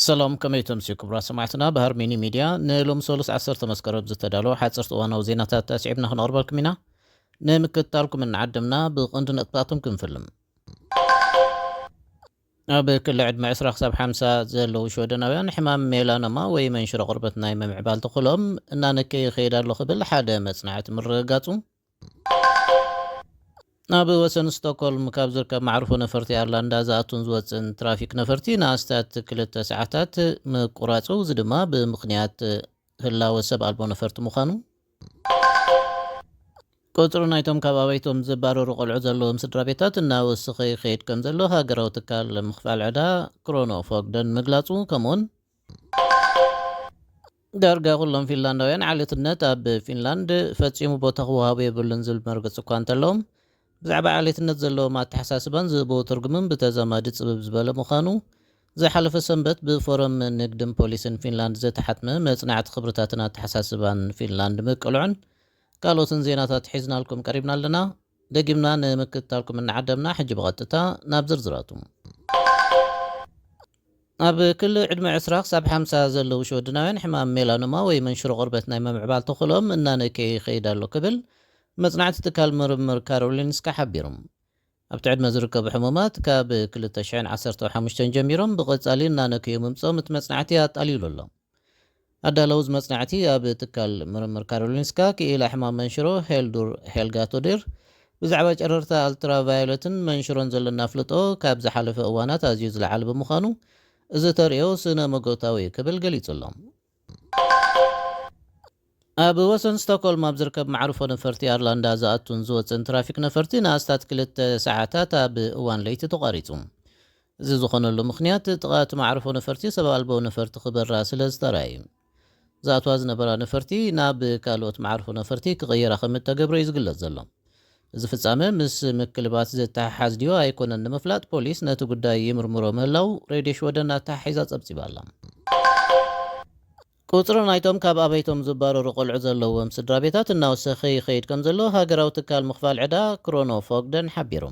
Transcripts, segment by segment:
ሰላም፣ ከመይ ተምስዩ ክቡራት ሰማዕትና? ባህር ሚኒ ሚድያ ንሎሚ ሰሉስ ዓሰርተ መስከረም ዝተዳለወ ሓፀርቲ እዋናዊ ዜናታት ኣስዒብና ክነቕርበልኩም ኢና። ንምክትታልኩም እናዓደምና ብቐንዲ ነጥብታቶም ክንፍልም። ኣብ ክሊ ዕድመ ዕስራ ክሳብ ሓምሳ ዘለዉ ሽወደናውያን ሕማም ሜላኖማ ወይ መንሽሮ ቁርበት ናይ ምምዕባል ተኽእሎም እናነከየ ይኸይድ ኣሎ ክብል ሓደ መጽናዕቲ ምርግጋጹ። ኣብ ወሰን ስቶክሆልም ካብ ዝርከብ መዕርፎ ነፈርቲ ኣርላንዳ ዝኣቱን ዝወፅእን ትራፊክ ነፈርቲ ንኣስታት ክልተ ሰዓታት ምቁራፁ፣ እዚ ድማ ብምኽንያት ህላወ ሰብ ኣልቦ ነፈርቲ ምዃኑ። ቁፅሪ ናይቶም ካብ ኣባይቶም ዝባረሩ ቆልዑ ዘለዎም ስድራ ቤታት እናወሰኸ ይኸይድ ከም ዘሎ ሃገራዊ ትካል ምኽፋል ዕዳ ክሮኖ ፎግደን ምግላፁ፣ ከምኡውን ዳርጋ ኩሎም ፊንላንዳውያን ዓሌትነት ኣብ ፊንላንድ ፈጺሙ ቦታ ክወሃቦ የብሉን ዝብል መርገጺ እኳ እንተለዎም፣ ብዛዕባ ዓሌትነት ዘለዎም ኣተሓሳስባን ዝህብዎ ትርጉምን ብተዛማዲ ጽብብ ዝበለ ምዃኑ ዝሓለፈ ሰንበት ብፎረም ንግድን ፖሊስን ፊንላንድ ዝተሓትመ መጽናዕቲ ክብርታትን ኣተሓሳስባን ፊንላንድ ምቅልዑን ካልኦትን ዜናታት ሒዝናልኩም ቀሪብና ኣለና። ደጊምና ንምክትታልኩም እናዓደምና፣ ሕጂ ብቐጥታ ናብ ዝርዝራቱ። ኣብ ክሊ ዕድመ ዕስራ ክሳብ ሓምሳ ዘለዉ ሽወደናውያን ሕማም ሜላኖማ ወይ መንሽሮ ቆርበት ናይ ምምዕባል ተኽእሎም እናነከየ ይኸይድ ኣሎ ክብል መጽናዕቲ ትካል ምርምር ካሮሊንስካ ሓቢሩ። ኣብቲ ዕድመ ዝርከቡ ሕሙማት ካብ ክልተ ሽሕን ዓሰርተ ሓሙሽተን ጀሚሮም ብቐጻሊ እናነከዩ ምምጾም እቲ መጽናዕቲ ኣጣሊሉ ኣሎ። ኣዳለውዝ መጽናዕቲ ኣብ ትካል ምርምር ካሮሊንስካ ክኢላ ሕማም መንሽሮ ሄልዱር ሄልጋቶዴር ብዛዕባ ጨረርታ ኣልትራቫዮለትን መንሽሮን ዘለና ኣፍልጦ ካብ ዝሓለፈ እዋናት ኣዝዩ ዝለዓለ ብምዃኑ፣ እዚ ተርእዮ ስነ መጎታዊ ክብል ገሊጹ ኣሎ። ኣብ ወሰን ስቶክሆልም ኣብ ዝርከብ መዕርፎ ነፈርቲ ኣርላንዳ ዝኣቱን ዝወፅን ትራፊክ ነፈርቲ ንኣስታት ክልተ ሰዓታት ኣብ እዋን ለይቲ ተቋሪጹ። እዚ ዝኾነሉ ምኽንያት፣ ጥቓ እቲ መዕርፎ ነፈርቲ ሰብ ኣልቦ ነፈርቲ ክበራ ስለ ዝተራእየ እዩ። ዝኣትዋ ዝነበራ ነፈርቲ ናብ ካልኦት መዓርፎ ነፈርቲ ክቕይራ ከም እተገብረ እዩ ዝግለጽ ዘሎ። እዚ ፍጻመ ምስ ምክልባት ዝተሓሓዝ ድዩ ኣይኮነን ንምፍላጥ ፖሊስ ነቲ ጉዳይ ይምርምሮ ምህላው ሬድዮ ሽወደን ኣተሓሒዛ ጸብጺባ ኣላ። ቁጽሪ ናይቶም ካብ ኣበይቶም ዝባረሩ ቆልዑ ዘለዎም ስድራ ቤታት እናወሰኸ ይኸይድ ከም ዘሎ ሃገራዊ ትካል ምኽፋል ዕዳ ክሮኖ ፎግደን ሓቢሩ።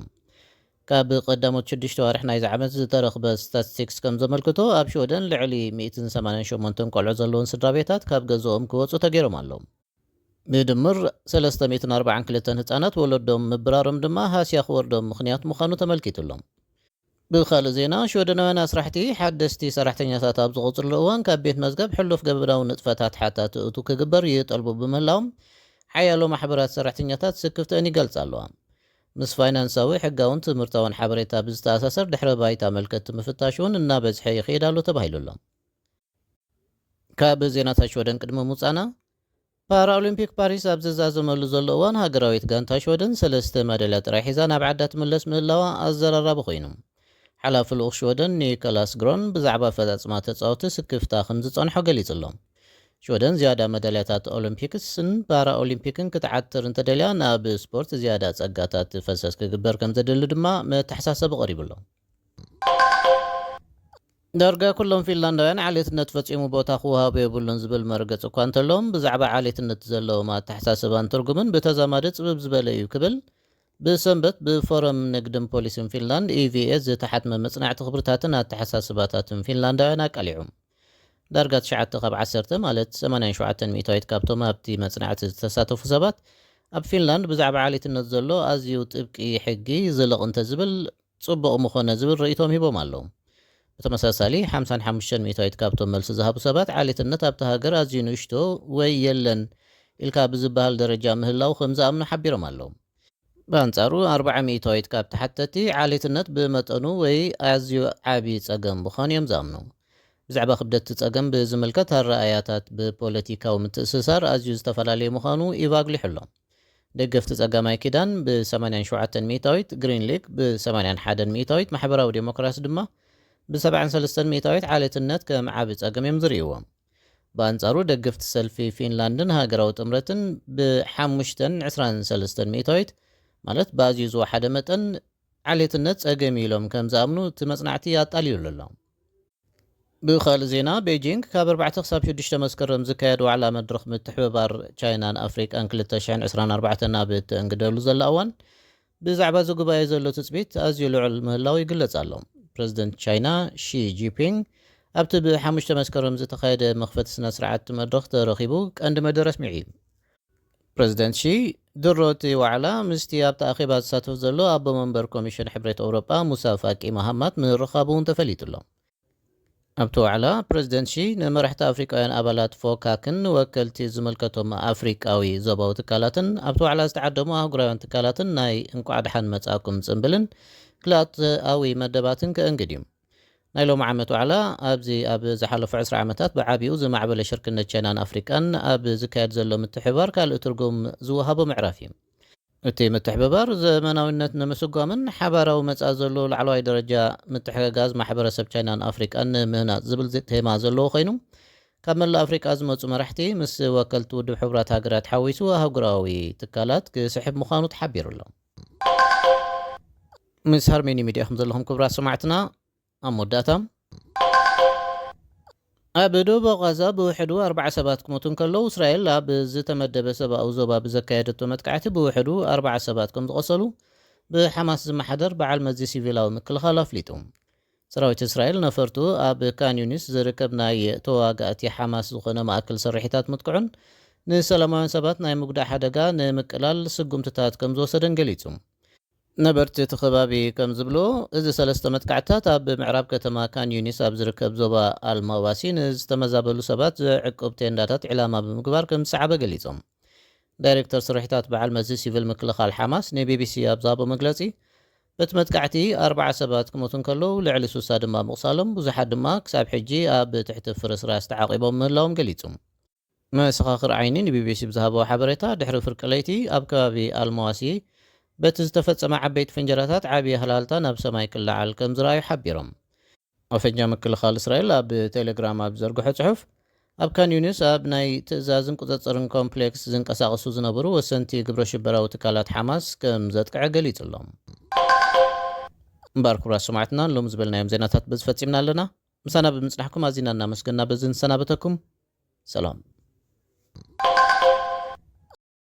ካብ ቀዳሞት ሽዱሽተ ዋርሕ ናይዚ ዓመት ዝተረኽበ ስታቲስቲክስ ከም ዘመልክቶ፣ ኣብ ሽወደን ልዕሊ ሚእትን ሰማንያን ሸሞንተን ቆልዑ ዘለዎም ስድራ ቤታት ካብ ገዝኦም ክወጹ ተገይሮም ኣለዉ። ብድምር ሰለስተ ሚእትን ኣርባዓን ክልተን ህጻናት ወለዶም ምብራሮም ድማ ሃስያ ክወርዶም ምኽንያት ምዃኑ ተመልኪቱ ኣሎ። ብኻልእ ዜና፣ ሽወደናውያን ኣስራሕቲ ሓደስቲ ሰራሕተኛታት ኣብ ዝቖጽርሉ እዋን ካብ ቤት መዝገብ ሕሉፍ ገበናዊ ንጥፈታት ሓታቲ እቱ ክግበር ይጠልቡ ብምህላዎም፣ ሓያሎ ማሕበራት ሰራሕተኛታት ስክፍተአን ይገልጻ ኣለዋ። ምስ ፋይናንሳዊ፣ ሕጋውን ትምህርታውን ሓበሬታ ብዝተኣሳሰር ድሕረ ባይታ ኣመልከትቲ ምፍታሽ እውን እናበዝሐ ይኸይድ ኣሎ ተባሂሉ ኣሎ። ካብ ዜናታት ሽወደን ቅድሚ ምውጻእና፣ ፓራኦሊምፒክ ፓሪስ ኣብ ዝዛዘመሉ ዘሎ እዋን፣ ሃገራዊት ጋንታ ሽወደን ሰለስተ ማደልያ ጥራይ ሒዛ ናብ ዓዳ ትምለስ ምህላዋ ኣዘራራቢ ኮይኑ። ሓላፊ ልኡኽ ሽወደን ኒኮላስ ግሮን ብዛዕባ ኣፈጻጽማ ተጻወቲ ስክፍታ ከም ዝጸንሖ ገሊጹ ኣሎ። ሽወደን ዝያዳ መዳልያታት ኦሎምፒክስን ፓራኦሊምፒክን ክትዓትር እንተደልያ፣ ናብ ስፖርት ዝያዳ ጸጋታት ፈሰስ ክግበር ከም ዘድሊ ድማ መተሓሳሰቢ ቀሪቡ ኣሎ። ዳርጋ ኩሎም ፊንላንዳውያን ዓሌትነት ፈጺሙ ቦታ ክወሃቦ የብሉን ዝብል መርገጽ እኳ እንተለዎም፣ ብዛዕባ ዓሌትነት ዘለዎም ኣተሓሳስባን ትርጉምን ብተዛማዲ ጽብብ ዝበለ እዩ ክብል ብሰንበት ብፎረም ንግድን ፖሊስን ፊንላንድ፣ ኢቪኤ፣ ዝተሓትመ መጽናዕቲ ክብርታትን ኣተሓሳስባታትን ፊንላንዳውያን ኣቃሊዑ። ዳርጋ ትሽዓተ ካብ ዓሰርተ፣ ማለት ሰማንያን ሸውዓተን ሚእታዊት ካብቶም ኣብቲ መጽናዕቲ ዝተሳተፉ ሰባት፣ ኣብ ፊንላንድ ብዛዕባ ዓሌትነት ዘሎ ኣዝዩ ጥብቂ ሕጊ ዝልቕ እንተዝብል ጽቡቕ ምኾነ ዝብል ርእይቶም ሂቦም ኣለዉ። ብተመሳሳሊ፣ ሓምሳን ሓሙሽተን ሚእታዊት ካብቶም መልሲ ዝሃቡ ሰባት፣ ዓሌትነት ኣብታ ሃገር ኣዝዩ ንእሽቶ ወይ የለን ኢልካ ብዝበሃል ደረጃ ምህላው ከም ዝኣምኑ ሓቢሮም ኣለዉ። ብኣንጻሩ፣ ኣርብዓ ሚእታዊት ካብ ተሓተቲ፣ ዓሌትነት ብመጠኑ ወይ ኣዝዩ ዓቢ ጸገም ምዃኑ እዮም ዝኣምኑ። ብዛዕባ ክብደት እቲ ጸገም ብዝምልከት፣ ኣረኣእያታት ብፖለቲካዊ ምትእስሳር ኣዝዩ ዝተፈላለየ ምዃኑ ኢቫ ኣጉሊሑ ኣሎ። ደገፍቲ ጸጋማይ ኪዳን ብ ሰማንያን ሸውዓተን ሚእታዊት፣ ግሪን ሊግ ብ ሰማንያን ሓደን ሚእታዊት፣ ማሕበራዊ ዴሞክራሲ ድማ ብ ሰብዓን ሰለስተን ሚእታዊት ዓሌትነት ከም ዓቢ ጸገም እዮም ዝርእይዎ። ብኣንጻሩ፣ ደገፍቲ ሰልፊ ፊንላንድን ሃገራዊ ጥምረትን ብ ሓሙሽተን ዕስራን ሰለስተን ሚእታዊት፣ ማለት ብኣዝዩ ዝወሓደ መጠን፣ ዓሌትነት ጸገም ኢሎም ከም ዝኣምኑ እቲ መጽናዕቲ ኣጣሊሉ ኣሎ። ብኻልእ ዜና፣ ቤጂንግ ካብ ኣርባዕተ ክሳብ ሽዱሽተ መስከረም ዝካየድ ዋዕላ መድረኽ ምትሕብባር ቻይናን ኣፍሪቃን ክልተ ሽሕን ዕስራን ኣርባዕተን ኣብ እተእንግደሉ ዘላ እዋን፣ ብዛዕባ እዚ ጉባኤ ዘሎ ትጽቢት ኣዝዩ ልዑል ምህላው ይግለጽ ኣሎ። ፕረዚደንት ቻይና ሺ ጂንፒንግ ኣብቲ ብ5 መስከረም ዝተኻየደ መኽፈቲ ስነ ስርዓት መድረኽ ተረኺቡ ቀንዲ መደረ ኣስሚዑ እዩ። ፕረዚደንት ሺ ድሮ እቲ ዋዕላ ምስቲ ኣብቲ ኣኼባ ዝሳተፍ ዘሎ ኣቦ መንበር ኮሚሽን ሕብረት ኤውሮጳ ሙሳ ፋቂ መሃማት ምርኻቡ እውን ተፈሊጡ ኣሎ። ኣብቲ ዋዕላ ፕረዚደንት ሺ ንመራሕቲ ኣፍሪቃውያን ኣባላት ፎካክን ንወከልቲ ዝምልከቶም ኣፍሪቃዊ ዞባዊ ትካላትን ኣብቲ ዋዕላ ዝተዓደሙ ኣህጉራውያን ትካላትን ናይ እንቋዕ ደሓን መጻእኩም ጽምብልን ክልኣዊ መደባትን ከእንግድ እዩ። ናይ ሎም ዓመት ዋዕላ ኣብዚ ኣብ ዝሓለፉ ዕስራ ዓመታት ብዓቢኡ ዝማዕበለ ሽርክነት ቻይናን ኣፍሪቃን ኣብ ዝካየድ ዘሎ ምትሕብባር ካልእ ትርጉም ዝወሃቦ ምዕራፍ እዩ። እቲ ምትሕብባር ዘመናዊነት ንምስጓምን ሓባራዊ መጻኢ ዘሎ ላዕለዋይ ደረጃ ምትሕግጋዝ ማሕበረሰብ ቻይናን ኣፍሪቃን ንምህናጽ ዝብል ቴማ ዘለዎ ኮይኑ ካብ መላእ ኣፍሪቃ ዝመጹ መራሕቲ ምስ ወከልቲ ውድብ ሕቡራት ሃገራት ሓዊሱ ኣህጉራዊ ትካላት ክስሕብ ምዃኑ ተሓቢሩ ኣሎ። ምስ ሃርሜኒ ሚድያ ከም ዘለኹም ክብራት ሰማዕትና ኣብ መወዳእታ ኣብ ደቡብ ጋዛ ብውሕዱ ኣርባዓ ሰባት ክሞቱ እንከለዉ እስራኤል ኣብ ዝተመደበ ሰብኣዊ ዞባ ብዘካየደቶ መጥቃዕቲ ብውሕዱ ኣርባዓ ሰባት ከም ዝቆሰሉ ብሓማስ ዝመሓደር በዓል መዚ ሲቪላዊ ምክልኻል ኣፍሊጡ። ሰራዊት እስራኤል ነፈርቱ ኣብ ካን ዩኒስ ዝርከብ ናይ ተዋጋእቲ ሓማስ ዝኾነ ማእከል ስርሒታት ምጥቅዑን ንሰላማውያን ሰባት ናይ ምጉዳእ ሓደጋ ንምቅላል ስጉምትታት ከም ዝወሰደን ገሊጹ። ነበርቲ እቲ ከባቢ ከም ዝብሎ እዚ ሰለስተ መጥቃዕትታት ኣብ ምዕራብ ከተማ ካን ዩኒስ ኣብ ዝርከብ ዞባ ኣልማዋሲ ንዝተመዛበሉ ሰባት ዝዕቅብ ቴንዳታት ዕላማ ብምግባር ከም ዝሰዓበ ገሊጾም። ዳይሬክተር ስርሒታት በዓል መዚ ሲቪል ምክልኻል ሓማስ ንቢቢሲ ኣብ ዝሃቦ መግለጺ በቲ መጥቃዕቲ ኣርባዓ ሰባት ክሞቱ እንከለዉ ልዕሊ ሱሳ ድማ ምቑሳሎም ብዙሓት ድማ ክሳብ ሕጂ ኣብ ትሕቲ ፍርስራስ ተዓቂቦም ምህላዎም ገሊጹ። መሰኻኽር ዓይኒ ንቢቢሲ ብዝሃበዎ ሓበሬታ ድሕሪ ፍርቂ ለይቲ ኣብ ከባቢ ኣልማዋሲ በቲ ዝተፈጸመ ዓበይቲ ፍንጀራታት ዓብዪ ሃላልታ ናብ ሰማይ ክለዓል ከም ዝረኣዩ ሓቢሮም። ኣፈኛ ምክልኻል እስራኤል ኣብ ቴሌግራም ኣብ ዝዘርግሖ ጽሑፍ ኣብ ካን ዩኒስ ኣብ ናይ ትእዛዝን ቁጽጽርን ኮምፕሌክስ ዝንቀሳቐሱ ዝነበሩ ወሰንቲ ግብረ ሽበራዊ ትካላት ሓማስ ከም ዘጥቅዐ ገሊጹ ኣሎ። እምበኣር ክቡራት ሰማዕትና ሎም ዝበልናዮም ዜናታት በዚ ፈጺምና ኣለና። ምሳና ብምጽናሕኩም ኣዚና እናመስገና በዚ ንሰናበተኩም። ሰላም።